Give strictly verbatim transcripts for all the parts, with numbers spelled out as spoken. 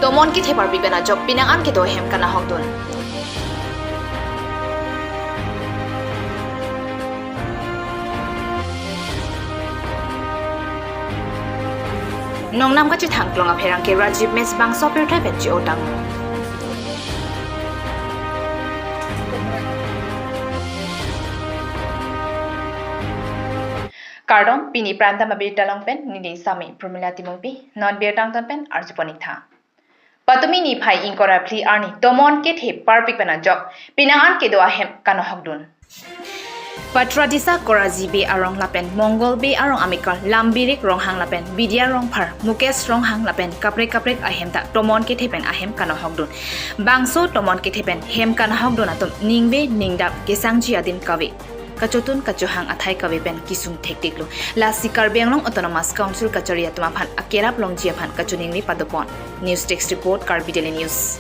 Tomon kethe parpik pen ajok penang an kedo ahem kanahokdun. Nongnam kachethang klong apherangke Rajiv Mech bangso apirthe pen che-otang. Kardom, pini Prime Time abirta along pen neli Sami Pramila Timungpi, non birta angton pen arjupon ik tha. Patumi niphai ingkoi ra phli arni tomon kethe parpik pen ajok penang an kedo ahem kanahokdun. Patradisa Koraji Bey arong lapen Mongol Bey arong amekar Lambirik Ronghang lapen Bidya Rongphar, Mukesh Ronghang lapen kaprek kaprek ahem ta tomon kethe pen ahem kanahokdun. Bangso tomon kethe pen hem kanahokdun atum ningve ningdap kesangji adim kave, kachotun kachohang athai kave pen kisung thektiklo. Lasi Karbi Anglong Autonomous Council kachari atum aphan akerap longji aphan kachiningri padopon. News Desk Report, Karbi Daily News.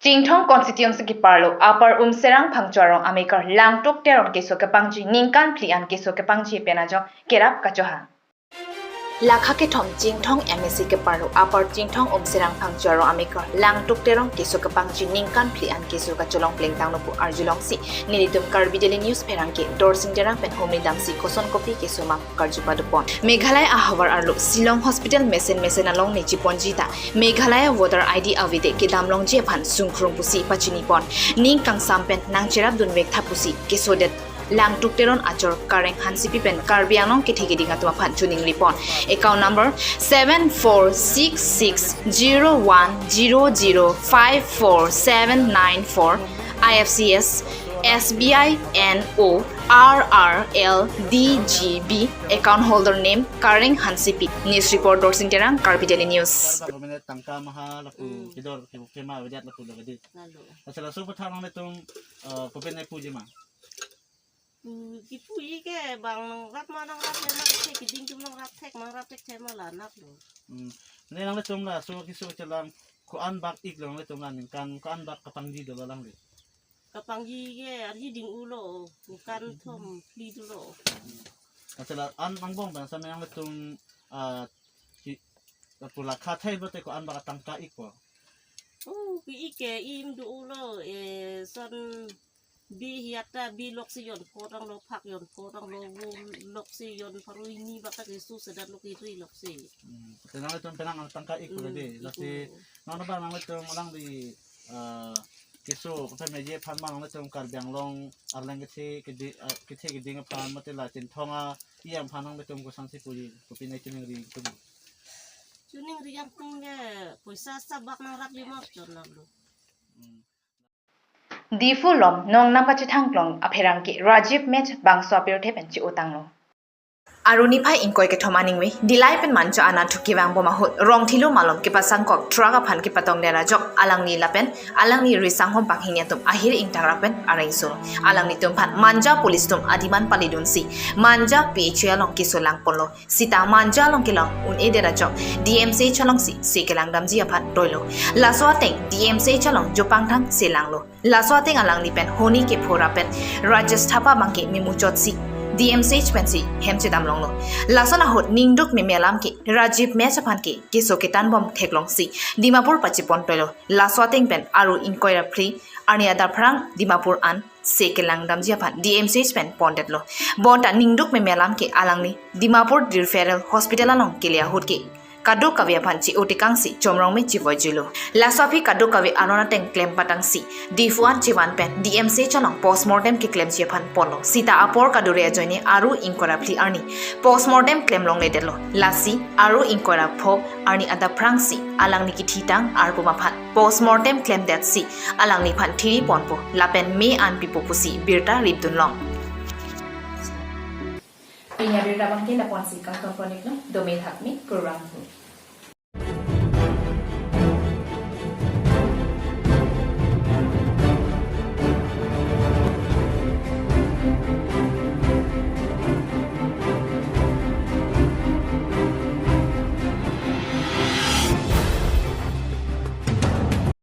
Chinthong constituency keparlo Upper Umserang Phangcho arong amekar Langtuk Teron keso kepangji ningkan phli an keso kepangji pen ajok kerap kachohang. Lakha kethom Chinthong M A C keparlo Upper Chinthong Umserang Phangcho arong amekar Langtuk Teron keso kepangji ningkan phli an keso kacholong plengtanglo pu arjulongsi nelitum Karbi Daily News pherangke Dorsing Terang pen humri damsi koson kopi keso ma karju padopon. Meghalaya ahavar arlo Shillong Hospital mesen mesen along ne chiponji ta Meghalaya voter I D avedet kedam longji aphan sungkrung pusi pachinipon. Ning kangsam pen nangcherapdun vektha pusi kesodet Langtuk Teron achor Kareng Hansepi pen Karbi Anglong kethe keding atum aphan chiningripon. Account number seven four six six zero one zero zero five four seven nine four, I F C S, S B I N O R R L D G B, account holder name Kareng Hansepi. News report Dorsing Terang, Karbi Daily News. Government tangka maha lapu Hmm. kidor ke ke ma vedet lapu lagadi. Lalu. Asal langsung patha nanglitum, eh, kopi nangpuji ma. Hmm, kipu-i ke bang nangrap ma nangrap le nangthek, keding atum nangrap thek ma nangrap thekthe ma la nanglo. Hmm. Ne nanglitum laso keso chelang ko-an bak iklo nanglitum la ningkan ko-an bak kapangji dolo alangli. Kapangji ke arhi ding-ulo, ningkan thom phli dolo. Asal an angbong bang sa nanglitum, ah, ki, lapu lakha thai bote ko-an bak tangka ikpo. Oh, ki-ik ke im do-ulo, eh, son bi hiat ta bi loksi jon photanglo, phak jon photanglo, vo loksi jon pharo hini bak ta keso sedat lo kiri loksi. Hmm. Te nanglitum penang tangka ikpo Hmm, de, lasi ikpo. Nang bang nanglitum alangli, eh, keso, kata meje aphan ma nanglitum Karbi Anglong arleng kethe kedi, eh, kethe keding aphan mate la Chinthong a-iyang aphan nanglitum kosonsi puji, kopi nangchiningri tum. Chiningri yang tum ke poisa sabak nangrap lima chon nanglo. Hmm. Diphu along nongnam kachethang klong apherangke Rajiv Mech bangso apirthe pen che-otanglo. Aru niphai ingkoi kethom aningve, Dillai pen Manja anatthu kevang bom ahut, Rongthilo malom kepasangkok truck aphan kepatongdet ajok, alangli lapen alangli risanghom banghini atum ahir ingtang ra pen arengso. Alanglitum aphan Manja police atum adiman palidunsi Manja P H C along keso langponlo. Sita Manja along kelang un-edet ajok D M C H alongsi se kelangdamji aphan toilo. Laso ateng D M C H along jopangthang se langlo. Laso ateng alangli pen honi kepho ra pen Rajesh Thapa abangke memuchotsi D M C H pensi hem chedam longlo. Lason ahut ningduk meme alam ke Rajiv Mech aphan ke keso ketan bom theklongsi Dimapur pachepon toilo. Laso ateng pen aru ingkoi ra phli arni adap phrang Dimapur an se kelangdamji aphan D M C H pen pondetlo. Bonta ningduk meme alam ke alangli Dimapur Referral Hospital along kele ahut ke kadokave aphan che-otekangsi chomrong me chevoijuilo. Laso aphi kadokave aron ateng klem patangsi Diphu an chevan pen D M C H along postmortem keklemji aphan ponlo. Sita apor kadure ajoine aru ingkoi ra phli arni postmortem klem longledetlo. Lasi aru ingkoi ra pho arni adap phrangsi alangli kithitang arpum aphan postmortem klemdetsi alangliphan thiri ponpo lapen me an pipo pusi birta ripdunlong. Pini abirta abangke lapu-ansi kangton pon iklo, dome thakme, kurvangthu.